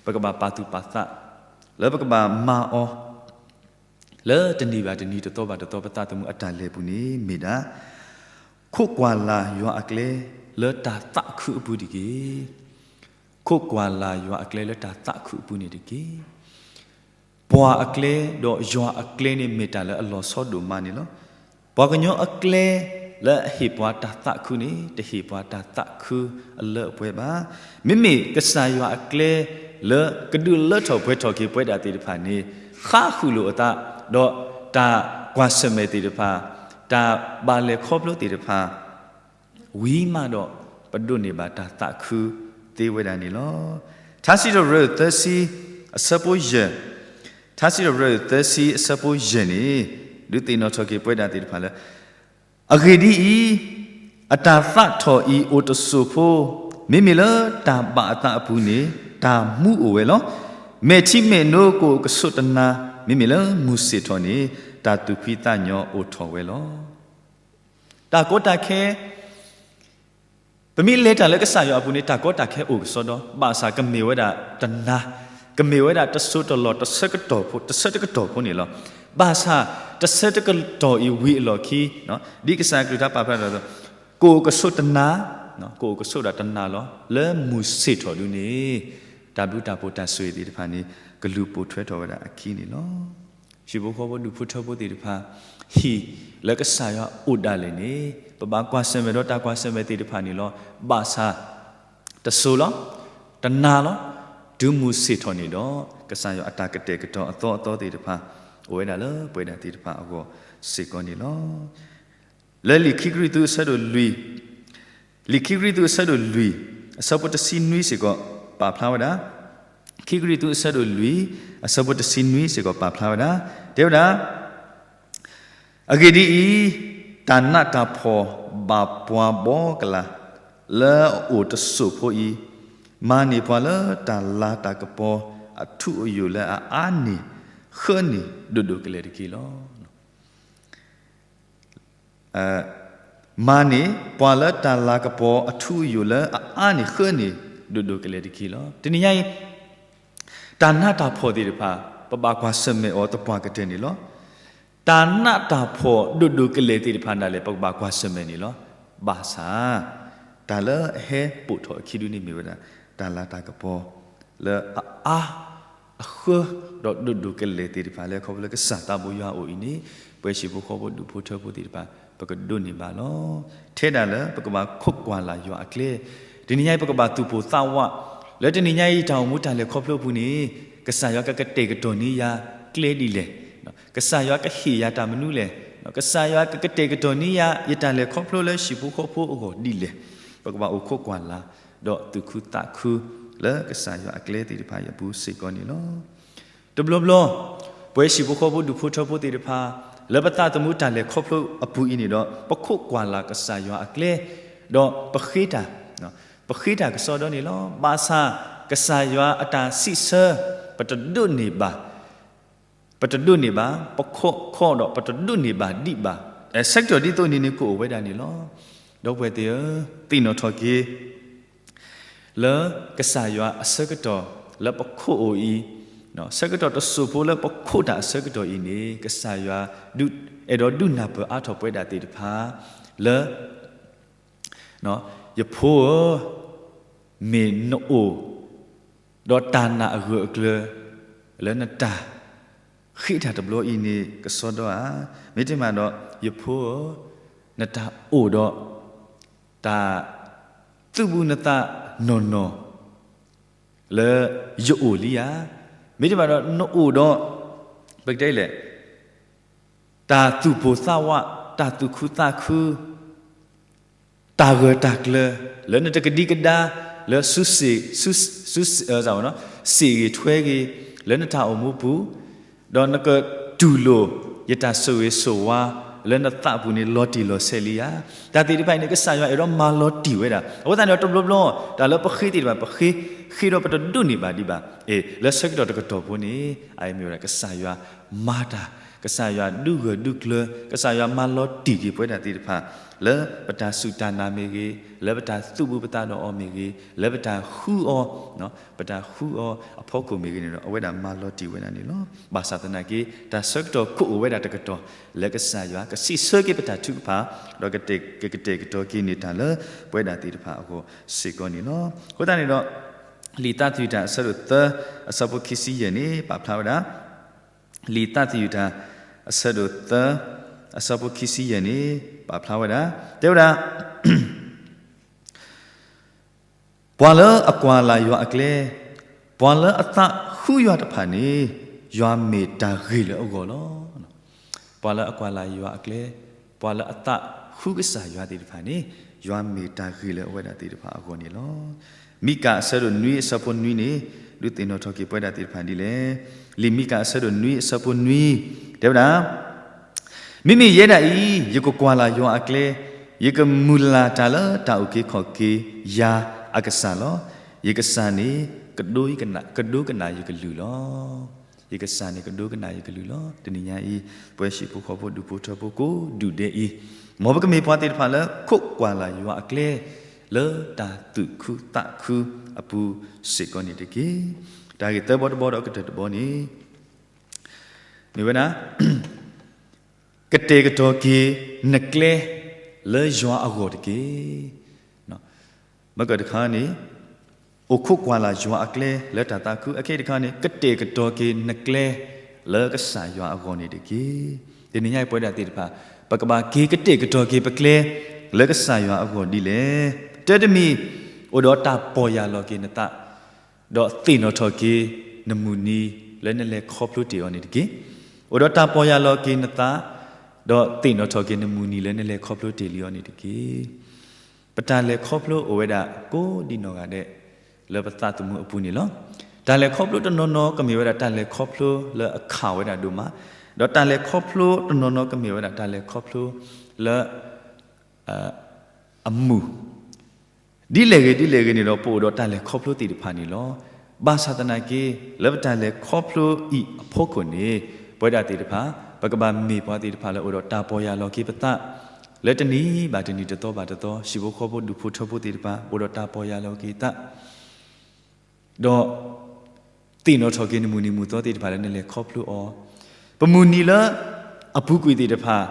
ပကဘၣ်ပာ်သူၣ်ပာ်သး လၢပကဘၣ်မၤအီၤ လၢတနံၤဘၣ်တနံၤ တသီဘၣ်တသီ ပသးသမူအတၢ်လဲၤပူၤန့ၣ် မ့ၢ်ဒၣ် ခိးကွၢ်လၢ်ယွၤအကျဲလၢတၢ်သးခုအပူၤတက့ၢ်. ခိးကွၢ်လၢ်ယွၤအကျဲလၢတၢ်သးခုအပူၤန့ၣ်တက့ၢ်. ပှၤအကျဲဒီးယွၤအကျဲန့ၣ် မ့ၢ်တၢ်လၢအလီၤဆီဒိၣ်မးန့ၣ်လီၤ. ပှၤကညီအကျဲလၢအဟ့ၣ်ပှၤတၢ်သးခုန့ၣ် တဟ့ၣ်ပှၤတၢ်သးခုအလၢအပှဲၤဘၣ်. မ့မ့ၢ်ကစၢ်ယွၤအကျဲ လၢကဒုးလၢထီၣ်ပှဲၤထီၣ်က့ၤပဝဲဒၣ်သ့ၣ်တဖၣ်န့ၣ် ဃါဃုာ်လိာ်အသး ဒီးတၢ်ကွၢ်ဆၢၣ်မဲာ်သ့ၣ်တဖၣ် တၢ်ဘၣ်လဲၤခီဖျိသ့ၣ်တဖၣ် ဝံၤမးဒီး ပဒိးန့ၢ်ဘၣ်တၢ်သးခုသ့ဝဲဒၣ်န့ၣ်လီၤ. ထါစံးထီၣ်ပတြၢၤသၢဆံ အဆၢဖိယဲၢ်, ထါစံးထီၣ်ပတြၢၤသၢဆံ အဆၢဖိယဲၢ်န့ၣ် ဒုးသ့ၣ်နီၣ်ထီၣ်က့ၤပဝဲဒၣ်သ့ၣ်တဖၣ်လၢ အဂ့ၢ်ဒ်အံၤ, အတၢ်သးထီၣ်အံၤအိၣ်တစိၢ်ဖိ, မ့မ့ၢ်လၢတၢ်ဘၣ်အသးအပူၤန့ၣ် တၢ်မူအိၣ်ဝဲလီၤ. မဲာ်ထံမဲာ်နိကအိၣ်ကဆိးတနၤ, မ့မ့ၢ်လၢမုၢ်ဆ့ၣ်ထီၣ်န့ၣ် တၢ်သူၣ်ဖှံသးညီအိၣ်ထီၣ်ဝဲလီၤ. တၢ်ကီတၢ်ခဲ ပမ့ၢ်လဲၤတၢ်လၢကစၢ်ယွၤအပူၤန့ၣ် တၢ်ကီတၢ်ခဲအိၣ်ကစီဒီ, ဘၣ်ဆၣ်ကမ့ၢ်ဝဲဒၣ်တနၤ, ကမ့ၢ်ဝဲဒၣ်တစိၢ်တလီၢ်တဆၢကတီၢ်ဖိ, တဆၢတကတီၢ်ဖိန့ၣ်လီၤ. ဘၣ်ဆၣ်တဆၢတကတီၢ်အံၤဝံၤအလီၢ်ခံ, ဒ်ကစၢ်ကလုၢ်ကထါပာ်ဖျါဒီး, ကအိၣ်ကဆိးတနၤ, ကအိၣ်ကဆိးဒၣ်တနၤလီၤ. လၢမုၢ်ဆ့ၣ်ထီၣ်ဒုန့ၣ် တၢ်ဘျုးတၢ်ဖှိၣ်တၢ်ဆိၣ်ဂ့ၤသ့ၣ်တဖၣ်န့ၣ် ကလူၤပိာ်ထွဲထီၣ်ဝဲဒၣ်အခံန့ၣ်လီၤ. ဟံၣ်ဖိဃီဖိဒူၣ်ဖိထၢဖိသ့ၣ်တဖၣ်, ဟံၣ်လၢကစၢ်ယွၤအိၣ်ဒၣ်လဲာ်န့ၣ် ပဘၣ်ကွၢ်ဆၢၣ်မဲာ်ဒီးတၢ်ကွၢ်ဆၢၣ်မဲာ်သ့ၣ်တဖၣ်န့ၣ်လီၤ. ဘၣ်ဆၣ်တစိၢ်လီၤ, တနၤလီၤ, တုၤမုၢ်ဆ့ၣ်ထီၣ်န့ၣ်ဒီး ကစၢ်ယွၤအတၢ်ကတဲာ်ကတီၤအသီအသီသ့ၣ်တဖၣ် အိၣ်ဝဲဒၣ်လၢပဝဲဒၣ်သ့ၣ်တဖၣ်အဂီၢ်စ့ၢ်ကီးန့ၣ်လီၤ. လၢလံာ်ခံကရံၣ်သူးအဆၢဒိၣ်လွံၢ်, လံာ်ခံကရံၣ်သူးအဆၢဒိၣ်လွံၢ်, အဆၢဖိတဆံနွံစ့ၢ်ကီး ပာ်ဖျါဝဲဒၣ်, ခံကရံၣ်သူးအဆၢဒိၣ်လွံၢ်, အဆၢဖိတဆံနွံစ့ၢ်ကီး ပာ်ဖျါဝဲဒၣ်, တဲဝဲဒၣ်, အဂ့ၢ်ဒ်အံၤ, တၢ်နးတၢ်ဖှီၣ်ဘၣ်ပှၤဘီကလာ် လၢအအိၣ်တစိၢ်ဖိအံၤ, မၤန့ၢ်ပှၤလၢတၢ်လၤတၢ်ကပီၤအထူအယိာ်လၢအအါန့ၢ် ဃၢန့ၢ်ဒိၣ်ဒိၣ်ကလဲာ်တက့ၢ်လီၤ. မၤန့ၢ်ပှၤလၢတၢ်လၤကပီၤအထူအယိာ်လၢအအါန့ၢ်ဃၢန့ၢ်ဒိၣ်ဒိၣ်ကလဲာ်တက့ၢ်လီၤ. တနံၤညါအံၤ တၢ်နးတၢ်ဖှီၣ်သ့ၣ်တဖၣ် ပဘၣ်ကွၢ်ဆၢၣ်မဲာ်အီၤသပှၢ်ကတၢၢ်န့ၣ်လီၤ. တၢ်နးတၢ်ဖှီၣ်ဒိၣ်ဒိၣ်ကလဲာ်သ့ၣ်တဖၣ်ဒၣ်လဲာ် ပကဘၣ်ကွၢ်ဆၢၣ်မဲာ်န့ၣ်လီၤ. ဘၣ်ဆၣ် တၢ်လၢအဟဲပိာ်ထီၣ်အခံဒုန့ၣ်မ့ၢ်ဝဲဒၣ် တၢ်လၤတၢ်ကပီၤ လၢအအါ အဃၢ ဒီးဒိၣ်ဒိၣ်ကလဲာ်သ့ၣ်တဖၣ်လၢ ခီဖျိလၢကစၢ်သးဘိယွၤအအိၣ်အံၤန့ၣ် ပဝဲဟံၣ်ဖိဃီဖိဒူၣ်ဖိထၢဖိသ့ၣ်တဖၣ် ပကဒိးန့ၢ်ဘၣ်လီၤ. ထဲဒၣ်လၢပကဘၣ်ခိးကွၢ်လၢ်ယွၤအကျဲ, တနံၤညါအံၤ ပကဘၣ်သူၣ်ပိၢ်သးဝး, လၢတနံၤညါအံၤတၢ်အိၣ်မူတၢ်လဲၤခီဖျိအပူၤန့ၣ် ကစၢ်ယွၤကကတဲာ်ကတီၤန့ၢ်ယၤကျဲဒ်လဲၣ်, ကစၢ်ယွၤကဟ့ၣ်ယၤတၢ်မနုၤလဲၣ်, ကစၢ်ယွၤကကတဲာ်ကတီၤန့ၢ်ယၤ ယတၢ်လဲၤခီဖျိလၢဟံၣ်ဖိဃီဖိအဂီၢ်ဒ်လဲၣ်, ပကဘၣ်အိၣ်ခိးကွၢ်လၢ် ဒီးသူၣ်ခုသးခု လၢကစၢ်ယွၤအကျဲသ့ၣ်တဖၣ်အံၤအပူၤစ့ၢ်ကီးန့ၣ်လီၤ. တဘျီဘျီ ပဝဲဟံၣ်ဖိဃီဖိဒူၣ်ဖိထၢဖိသ့ၣ်တဖၣ် လၢပသးသမူတၢ်လဲၤခီဖျိအပူၤအံၤန့ၣ်ဒီး ပခိးကွၢ်လၢ်ကစၢ်ယွၤအကျဲ, ဒီးပဃ့တၢ်, ပဃ့တၢ်ကစီဒီန့ၣ်လီၤ. ဘၣ်ဆၣ် ကစၢ်ယွၤအတၢ်စံးဆၢ ပတဒိးန့ၢ်ဘၣ်, ပတဒိးန့ၢ်ဘၣ်, ပခိးခီဒီးပတဒိးန့ၢ်ဘၣ်ဒံးဘၣ်, ဆၢကတီၢ်ဒ်သိးန့ၣ်န့ၣ်ကအိၣ်ဝဲဒၣ်န့ၣ်လီၤ. ဒီပုၢ်ဝဲၢ်သ့ၣ်ဧၢ, သ့ၣ်နီၣ်ထီၣ်က့ၤ လၢကစၢ်ယွၤအဆၢကတီၢ်လၢပခိးအိၣ်အံၤ, ဆၢကတီၢ်တစိၢ်ဖိလၢပခိးတၢ်အဆၢကတီၢ်အံၤန့ၣ် ကစၢ်ယွၤအဲၣ်ဒိးဒုးနၢ်ပၢၢ်အါထီၣ်ပဝဲဒၣ်သ့ၣ်တဖၣ် လၢ ယဖိဧၢ, မ့ၢ်နအိၣ် ဒီးတၢ်နာ်အဂၢၢ်အကျၢၤ လၢနတၢ်ဃ့တၢ်တဘျီအံၤန့ၣ် ကစီဒီဧါ. မ့တမ့ၢ်ဒီး ယဖိဧၢ, နတၢ်အိၣ်ဒီး တၢ်သူၣ်ဘူးနသးနီၢ်နီၢ် လၢယအိၣ်လံဧါ. မ့တမ့ၢ်ဒီး နအိၣ်ဒီး ပကတဲလဲၣ် တၢ်သူၣ်ပိၢ်သးဝး, တၢ်သူၣ်ခုသးခု, တၢ်ဂၢၢ်တၢ်ကျၢၤ လၢနတကဒံကဒါ လၢ စူစ့ၣ်ဂ့ၤထွဲဂ့ၤ လၢနတၢ်အိၣ်မူပူၤ, ဒီးနကတူၢ်လိာ် ယတၢ်ဆိၣ်ဂ့ၤဆိၣ်ဝါ လၢနသးပူၤန့ၣ် လီၤတံၢ်လီၤဆဲးလံဧါ. တၢ်သ့ၣ်တဖၣ်အံၤန့ၣ် ကစၢ်ယွၤအဲၣ်ဒိးမၤလီၤတံၢ်ဝဲဒၣ်. အဃိသတးန့ၣ်ဒီး တဘျီဘျီ တၢ်လၢပဃ့သ့ၣ်တဖၣ် ပဃ့, ဃ့ဒီးပတဒိးန့ၢ်ဘၣ်ဒံးဘၣ်. အ့ လၢဆၢကတီၢ်တကတီၢ်ဖိန့ၣ် အအံၤမ့ၢ်ဝဲဒၣ် ကစၢ်ယွၤမၤတၢ်, ကစၢ်ယွၤဒုးဂၢၢ်ဒုးကျၢၤ, ကစၢ်ယွၤမၤလီၤတံၢ်က့ၤပဝဲဒၣ်သ့ၣ်တဖၣ် လၢပတၢ်စူၢ်တၢ်နာ်မ့ၢ်ဂ့ၤ, လၢပတၢ်သူၣ်ဘူးပသးဒီးအီၤမ့ၢ်ဂ့ၤ, လၢပတၢ်ဃုအီၤ, ပတၢ်ဃုအီၤအဖီခိၣ်မ့ၢ်ဂ့ၤန့ၣ်ဒီး အဝဲဒၣ်မၤလီၤတံၢ်ဝဲဒၣ်န့ၣ်လီၤ. ဘၣ်ဆၣ်သနာ်က့ တၢ်ဆၢကတီၢ်ကအိၣ်ဝဲဒၣ်တကတီၢ် လၢကစၢ်ယွၤကစံးဆၢက့ၤပတၢ်ထုကဖၣ်, ဒီးကကတဲာ်ကတီၤက့ၤန့ၢ်တၢ်လၢ ပဝဲဒၣ်သ့ၣ်တဖၣ်အဂီၢ်စ့ၢ်ကီးန့ၣ်လီၤ. အဃိသတးန့ၣ်ဒီး လံာ်သးသယုၢ်တၢ်အဆၢဒိၣ်သၢ အဆၢဖိခံဆံယဲၢ်န့ၣ် ပာ်ဖျါဝဲဒၣ်, လံာ်သးသယုၢ်တၢ် အဆၢဒိၣ်သၢ အဆၢဖိခံဆံယဲၢ်န့ၣ် ပာ်ဖျါဝဲဒၣ်, တဲဝဲဒၣ် ပှၤလၢအကွၢ်လၢ်ယွၤအကျဲ, ပှၤလၢအသးဃုယွၤတဖၣ်န့ၣ် ယွၤမ့ၢ်တၢ်ဂ့ၤလၢအဂီၢ်လီၤ. ပှၤလၢအကွၢ်လၢ်ယွၤအကျဲ, ပှၤလၢအသးဃုကစၢ်ယွၤသ့ၣ်တဖၣ်န့ၣ် ယွၤမ့ၢ်တၢ်ဂ့ၤလၢအဝဲဒၣ်သ့ၣ်တဖၣ်အဂီၢ်န့ၣ်လီၤ. မံကၤအဆၢဒိၣ်နွံအဆၢဖိနွံန့ၣ် ဒုးသ့ၣ်နီၣ်ထီၣ်က့ၤပဝဲဒၣ်သ့ၣ်တဖၣ်ဒ်လဲၣ်. လံာ်မံကၤအဆၢဒိၣ်နွံအဆၢဖိနွံ တဲဝဲဒၣ် မ့မ့ၢ်ယဲဒၣ်အံၤ ယကကွၢ်လၢ်ယွၤအကျဲ, ယကမုၢ်လၢ်တၢ်လၢတၢ်အုၣ်က့ၤခီၣ်က့ၤယၤအကစၢ်လီၤ. ယကစၢ်န့ၣ် ကဒိကနၣ်ယကလုၢ်လီၤ. ယကစၢ်န့ၣ်ကဒိကနၣ်ယကလုၢ်လီၤ. တနံၤညါအံၤ ပဝဲဟံၣ်ဖိဃီဖိဒူၣ်ဖိထၢဖိကိးဒူၣ်ဒဲးအံၤ, မ်ပကမ့ၢ်ပှၤသ့ၣ်တဖၣ်လၢ ခိးကွၢ်လၢ်ယွၤအကျဲ လၢတၢ်သူၣ်ခုသးခုအပူၤစ့ၢ်ကီးန့ၣ်တက့ၢ်. တၢ်ဂ့ၢ်သၢဘီတဘီဒီးအကတၢၢ်တဘီန့ၣ် မ့ၢ်ဝဲဒၣ် ကတဲာ်ကတီၤက့ၤနကျဲလၢယွၤအဂီၢ်တက့ၢ်. မ့ၢ်ကတခါန့ၣ် အိၣ်ခိးကွၢ်လၢ်ယွၤအကျဲလၢတၢ်သးခု, အခဲအံၤတခါန့ၣ် ကတဲာ်ကတီၤက့ၤနကျဲလၢကစၢ်ယွၤအဂီၢ်န့ၣ်တက့ၢ်. တနံၤညါအံၤပဝဲဒၣ်သ့ၣ်တဖၣ် ပကဘၣ်က့ၤကတဲာ်ကတီၤက့ၤပကျဲလၢကစၢ်ယွၤအဂီၢ်ဒ်လဲၣ်. တၢ်တမံၤ အိၣ်ဒီးတၢ်ပီၢ်ယၢ်လီၤက့ၤနသး ဒီးသ့ၣ်နီၣ်ထီၣ်က့ၤနမုၢ်နံၤလၢနလဲၤခီဖျိတ့ၢ်အီၤန့ၣ်တက့ၢ်. အိၣ်ဒီးတၢ်ပီၢ်ယၢ်လီၤက့ၤနသး, ဒီးသ့ၣ်နီၣ်ထီၣ်က့ၤနမုၢ်နံၤလၢနလဲၤခီဖျိတ့ၢ်လံအီၤန့ၣ်တက့ၢ်. ပတၢ်လဲၤခီဖျိအိၣ်ဝဲဒၣ်ကိးဒံနီၢ်ဂၤဒဲး လၢပသးသမူအပူၤန့ၣ်လီၤ. တၢ်လဲၤခီဖျိတနီၤနီၤကမ့ၢ်ဝဲဒၣ်တၢ်လဲၤခီဖျိလၢအခးဝဲဒၣ်ဒိၣ်မး, ဒီးတၢ်လဲၤခီဖျိတနီၤနီၤကမ့ၢ်ဝဲဒၣ်တၢ်လဲၤခီဖျိလၢ အမုၢ် ဒ်လဲၣ်ဂ့ၤဒ်လဲၣ်ဂ့ၤန့ၣ်ဒီး ပအိၣ်ဒီးတၢ်လဲၤခီဖျိသ့ၣ်တဖၣ်န့ၣ်လီၤ. ဘၣ်ဆၣ်သနာ်က့ လၢပတၢ်လဲၤခီဖျိအံၤအဖီခိၣ်န့ၣ် ပဝဲဒၣ်သ့ၣ်တဖၣ် ပကဘၣ်မ့ၢ်ပှၤသ့ၣ်တဖၣ်လၢအိၣ်ဒီးတၢ်ပီၢ်ယၢ်လီၤက့ၤပသး လၢတနံၤဘၣ်တနံၤတသီဘၣ်တသီ ဟံၣ်ဖိဃီဖိဒူၣ်ဖိထၢဖိသ့ၣ်တဖၣ် အိၣ်ဒီးတၢ်ပီၢ်ယၢ်လီၤက့ၤသး ဒီး သ့ၣ်နီၣ်ထီၣ်က့ၤနမုၢ်နံၤမုၢ်သီသ့ၣ်တဖၣ်လၢနလဲၤခီဖျိအီၤ, ပမုၢ်နံၤလၢအပူၤကွံာ်သ့ၣ်တဖၣ်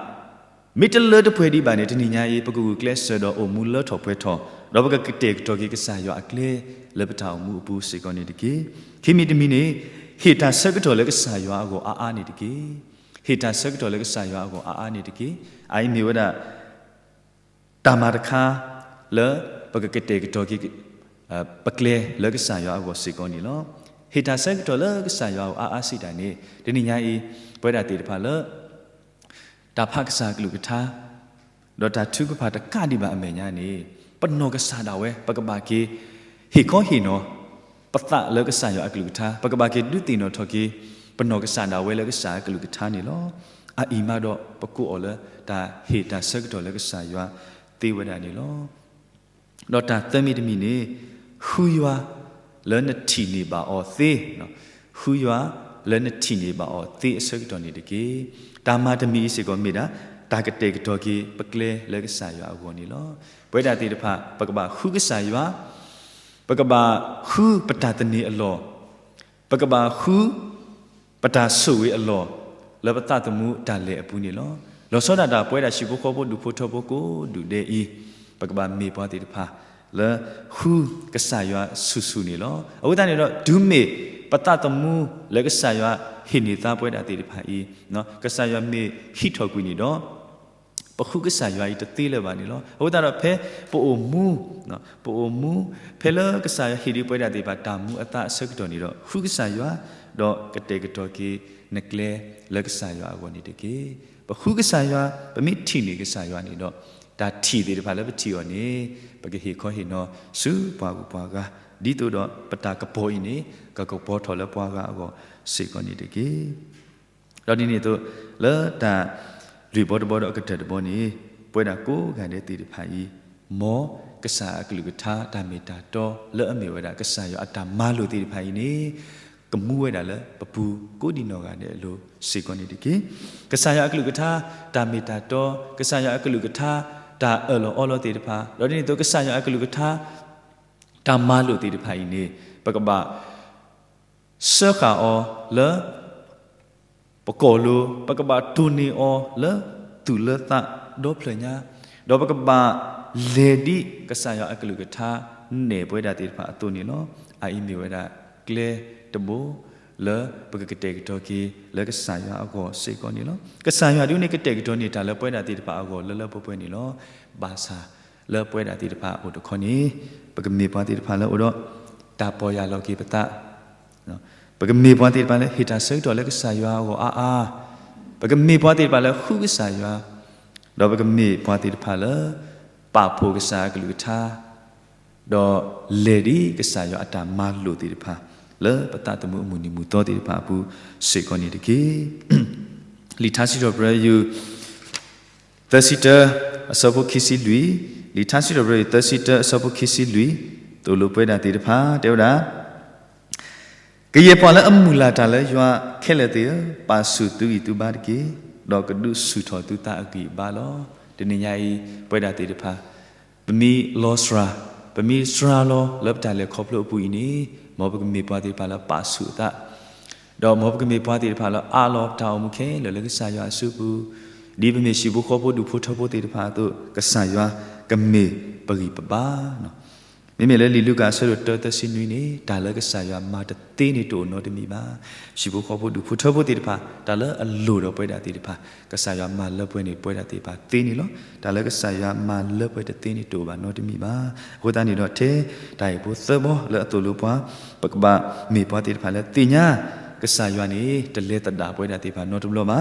မ့ၢ်တလၢတပှဲၤဒံးဘၣ်န့ၣ် တနံၤညါအံၤ ပကဂုာ်ကျဲးစၢးဒီးအိၣ်မူလၢထီၣ်ပှဲၤထီၣ်, ဒီးပကကတဲာ်ကတီၤက့ၤကစၢ်ယွၤအကျဲ လၢပတၢ်အိၣ်မူအပူၤစ့ၢ်ကီးန့ၣ်တက့ၢ်. ခံမံၤတမံၤန့ၣ် ဟ့ၣ်တၢ်ဆၢကတီၢ်လၢကစၢ်ယွၤအဂီၢ်အါအါန့ၣ်တက့ၢ်. ဟ့ၣ်တၢ်ဆၢကတီၢ်လၢကစၢ်ယွၤအဂီၢ်အါအါန့ၣ်တက့ၢ်. အအံၤမ့ၢ်ဝဲဒၣ် တၢ်မၤတခါ လၢပကကတဲာ်ကတီၤက့ၤ ပကျဲလၢကစၢ်ယွၤအဂီၢ်စ့ၢ်ကီးန့ၣ်လီၤ. ဟ့ၣ်တၢ်ဆၢကတီၢ်လၢကစၢ်ယွၤအဂီၢ်အါအါစံးတၢ်န့ၣ် တနံၤညါအံၤ ပဝဲဒၣ်သ့ၣ်တဖၣ်လၢ တၢ်ဖးကစၢ်အကလုၢ်ကထါ ဒီးတၢ်ထုကဖၣ်တကးဒံးဘၣ်အမဲာ်ညါန့ၣ် ပနီၢ်ကစၢ်ဒၣ်ဝဲ ပကဘၣ်က့ၤ ဟ့ၣ်ခီဟ့ၣ်နီၤ ပသးလၢကစၢ်ယွၤအကလုၢ်ကထါ, ပကဘၣ်က့ၤဒုးသ့ၣ်နီၣ်ထီၣ်က့ၤ ပနီၢ်ကစၢ်ဒၣ်ဝဲလၢကစၢ်အကလုၢ်ကထါန့ၣ်လီၤ. အအံၤမးဒီး ပကိးအီၤလၢ တၢ်ဟ့ၣ်တၢ်ဆၢကတီၢ်လၢကစၢ်ယွၤသ့ဝဲဒၣ်န့ၣ်လီၤ. ဒီးတၢ်သၢမံၤတမံၤန့ၣ် ဃုယွၤလၢနထံၣ်န့ၢ်ဘၣ်အီၤသ့, ဃုယွၤလၢနထံၣ်န့ၢ်ဘၣ်အီၤသ့အဆၢကတီၢ်န့ၣ်တက့ၢ်. တၢ်မၤတမံၤအံၤစ့ၢ်ကီးမ့ၢ်ဒၣ် တၢ်ကတဲာ်ကတီၤက့ၤပကျဲလၢကစၢ်ယွၤအဂီၢ်န့ၣ်လီၤ. ပဝဲဒၣ်သ့ၣ်တဖၣ် ပကဘၣ်ဃုကစၢ်ယွၤ, ပကဘၣ်ဃုပတၢ်သန့ၤအလီၢ်, ပကဘၣ်ဃု ပတၢ်ဆိၣ်ဂ့ၤအလီၢ် လၢပသးသမူတၢ်လဲၤအပူၤန့ၣ်လီၤ. လီၤဆီဒၣ်တၢ်ပဝဲဒၣ်ဟံၣ်ဖိဃီဖိဒူၣ်ဖိထၢဖိကိးဒူၣ်ဒဲးအံၤ ပကဘၣ်မ့ၢ်ပှၤသ့ၣ်တဖၣ် လၢဃုကစၢ်ယွၤဆူၣ်ဆူၣ်န့ၣ်လီၤ. အဃိသတးန့ၣ်ဒီး တုၤမ့ၢ်ပသးသမူလၢကစၢ်ယွၤဟ့ၣ်န့ၢ်သါပဝဲဒၣ်သ့ၣ်တဖၣ်အံၤ ကစၢ်ယွၤမ့ၢ်ဟံးထီၣ်ကွံာ်န့ၣ်ဒီး ပဃုကစၢ်ယွၤအံၤတသ့လၢၤဘၣ်န့ၣ်လီၤ. အဃိသတးဒီးဖဲပအိၣ်မူ ပအိၣ်မူ ဖဲလၢကစၢ်ယွၤဟ့ၣ်ဒံးပဝဲဒၣ်သ့ၣ်တဖၣ်တၢ်မူအသါအဆၢကတီၢ်န့ၣ်ဒီး ဃုကစၢ်ယွၤ ဒီးကတဲာ်ကတီၤက့ၤနကျဲလၢကစၢ်ယွၤအဂီၢ်န့ၣ်တက့ၢ်. ပဃုကစၢ်ယွၤ ပမ့ၢ်ထံၣ်န့ၢ်ကစၢ်ယွၤန့ၣ်ဒီး တၢ်ထံၣ်သ့ၣ်တဖၣ်လၢပထံၣ်အီၤန့ၣ် ပကဟ့ၣ်ခီဟ့ၣ်နီၤဆူပှၤဂုၤပှၤဂၤ ဒ်သိးဒီးပတၢ်ကပီၤအံၤန့ၣ် ကကပီၤထီၣ်လၢပှၤဂၤအဂီၢ်စ့ၢ်ကီးန့ၣ်တက့ၢ်. ဒီးဒ်န့ၣ်အသိး လၢတၢ်လုၢ်ဘီတဘီဒီးအကတၢၢ်တဘီန့ၣ် ပဝဲဒၣ်ကိးဂၤဒဲးသ့ၣ်တဖၣ်အံၤ မ်ကစၢ်အကလုၢ်ကထါတၢ်မ့ၢ်တၢ်တီလၢအမ့ၢ်ဝဲဒၣ်ကစၢ်ယွၤအတၢ်မၤလိာ်သ့ၣ်တဖၣ်အံၤန့ၣ် ကမူဝဲဒၣ်လၢပပူၤကိးဒံနီၢ်ဂၤဒဲးအလိၤစ့ၢ်ကီးန့ၣ်တက့ၢ်. ကစၢ်ယွၤအကလုၢ်ကထါ တၢ်မ့ၢ်တၢ်တီ ကစၢ်ယွၤအကလုၢ်ကထါ တၢ်အၢၣ်လီၤအီလီၤသ့ၣ်တဖၣ် ဒီးဒ်န့ၣ်အသိး ကစၢ်ယွၤအကလုၢ်ကထါ တၢ်မၤလိာ်သ့ၣ်တဖၣ်အံၤန့ၣ် ပကဘၣ် စၢဃာ်အီၤလၢ ပကိာ်လိၤ ပကဘၣ်တိၢ်န့ၢ်အီၤလၢသူၣ်လၢသးဒီဖျၢၣ်ညါ ဒီးပကဘၣ်လဲၤဒ်ကစၢ်ယွၤအကလုၢ်ကထါနဲၣ်ပဝဲဒၣ်သ့ၣ်တဖၣ်အသိးန့ၣ်လီၤ. အအံၤမ့ၢ်ဝဲဒၣ်ကျဲတဘိ လၢပကကတဲာ်ကတီၤက့ၤလၢကစၢ်ယွၤအဂီၢ်စ့ၢ်ကီးန့ၣ်လီၤ. ကစၢ်ယွၤဒ်န့ၣ်ကတဲာ်ကတီၤန့ၢ်တၢ်လၢပဝဲဒၣ်သ့ၣ်တဖၣ်အဂီၢ်လၢလၢပှဲၤပှဲၤန့ၣ်လီၤ. ဘၣ်ဆၣ်လၢပဝဲဒၣ်သ့ၣ်တဖၣ်အအိၣ်တခီန့ၣ် ပကမ့ၢ်ပှၤသ့ၣ်တဖၣ်လၢအိၣ်ဒီး တၢ်ပီၢ်ယၢ်လီၤက့ၤပသး ပကမ့ၢ်ပှၤသ့ၣ်တဖၣ်လၢဟ့ၣ်တၢ်ဆၢကတီၢ်လၢကစၢ်ယွၤအဂီၢ်အါအါ, ပကမ့ၢ်ပှၤသ့ၣ်တဖၣ်လၢဃုကစၢ်ယွၤ, ဒီးပကမ့ၢ်ပှၤသ့ၣ်တဖၣ်လၢ ပာ်ဖှိၣ်ကစၢ်အကလုၢ်ကထါ, ဒီးလဲၤဒ်ကစၢ်ယွၤအတၢ်မၤလိာ်သ့ၣ်တဖၣ် လၢပသးသမူအမုၢ်နံၤမုၢ်သီသ့ၣ်တဖၣ်အပူၤစ့ၢ်ကီးန့ၣ်တက့ၢ်. လံာ်ထါစံးထီၣ်ပတြၢၤယုၢ် သၢဆံတၢ အဆၢဖိခံဆံလွံၢ်, လံာ်ထါစံးထီၣ်ပတြၢၤ သၢဆံတၢ အဆၢဖိခံဆံလွံၢ်, သိၣ်လိပဝဲဒၣ်သ့ၣ်တဖၣ် တဲဝဲဒၣ်, ကယဲၢ်ပှၤလၢအမုၢ်လၢ်တၢ်လၢယွၤခဲလၢာ်သ့ၣ်ဧၢ, ပာ်ဆူၣ်သုဂံၢ်သုဘါတက့ၢ်, ဒီးကဒုးဆူၣ်ထီၣ်သုသးအဂံၢ်အဘါလီၤ. တနံၤညါအံၤ ပဝဲဒၣ်သ့ၣ်တဖၣ် ပမ့ၢ်လီၤစှၤ, ပမ့ၢ်စှၤလီၤလၢပတၢ်လဲၤခီဖျိအပူၤအံၤန့ၣ်, မ်ပကမ့ၢ်ပှၤသ့ၣ်တဖၣ်လၢပာ်ဆူၣ်အသး ဒီးမ်ပကမ့ၢ်ပှၤသ့ၣ်တဖၣ်လၢအးလီၤပတၢ်အိၣ်မူခဲလၢာ်လၢကစၢ်ယွၤအစုပူၤ, ဒ်ပမ့ၢ်ဟံၣ်ဖိဃီဖိဒူၣ်ဖိထၢဖိသ့ၣ်တဖၣ်အသိး, ကစၢ်ယွၤကမ့ၢ်ပဂံၢ်ပဘါလီၤ. မ့မ့ၢ်လၢလံာ်လူၤကၣ်အဆၢဒိၣ်တၢသၢဆံနွံန့ၣ်, တၢ်လၢကစၢ်ယွၤမၤတသ့န့ၣ်တအိၣ်နီတမံၤဘၣ်. ဟံၣ်ဖိဃီဖိဒူၣ်ဖိထၢဖိသ့ၣ်တဖၣ်, တၢ်လၢအလိၣ်ဒီးပဝဲဒၣ်သ့ၣ်တဖၣ်, ကစၢ်ယွၤမၤလၢပှဲၤန့ၣ်ပဝဲဒၣ်သ့ၣ်တဖၣ်သ့န့ၣ်လီၤ. တၢ်လၢကစၢ်ယွၤမၤလၢပှဲၤတသ့န့ၣ်တအိၣ်ဘၣ်နီတမံၤဘၣ်. အဃိသတးန့ၣ်ဒီး ထဲတၢ်ဟ့ၣ်ဖိသၢဘီလၢအသိၣ်လိပှၤ, ပကဘၣ်မ့ၢ်ပှၤသ့ၣ်တဖၣ်လၢသ့ၣ်ညါ ကစၢ်ယွၤန့ၣ် တလဲၤသဒၣ်ပဝဲဒၣ်သ့ၣ်တဖၣ်နီတဘျီဘၣ်.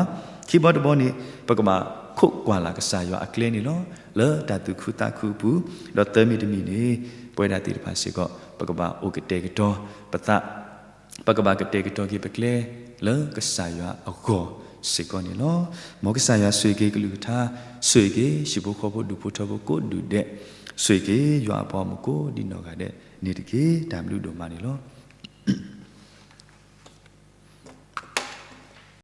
ခံဘီတဘီန့ၣ်, ပကဘၣ်ခိးကွၢ်လၢ်ကစၢ်ယွၤအကျဲန့ၣ်လီၤ. လၢတၢ်သူၣ်ခုသးခုအပူၤ, ဒီးသၢမံၤတမံၤန့ၣ်, ပဝဲဒၣ်သ့ၣ်တဖၣ်စ့ၢ်ကီး ပကဘၣ်အိၣ်ကတဲာ်ကတီၤပသး, ပကဘၣ်ကတဲာ်ကတီၤက့ၤပကျဲလၢကစၢ်ယွၤအဂီၢ်စ့ၢ်ကီးန့ၣ်လီၤ. မ်ကစၢ်ယွၤဆိၣ်ဂ့ၤက့ၤကလုၢ်ကထါ, ဆိၣ်ဂ့ၤက့ၤဟံၣ်ဖိဃီဖိဒူၣ်ဖိထၢဖိကိးဒူၣ်ဒဲး, ဆိၣ်ဂ့ၤက့ၤယွၤအပှၤဂီၢ်မုၢ်ကိးဒ်နီၢ်ဂၤဒဲးန့ၣ်တက့ၢ်. တၢ်ဘျုးဒိၣ်မးန့ၣ်လီၤ.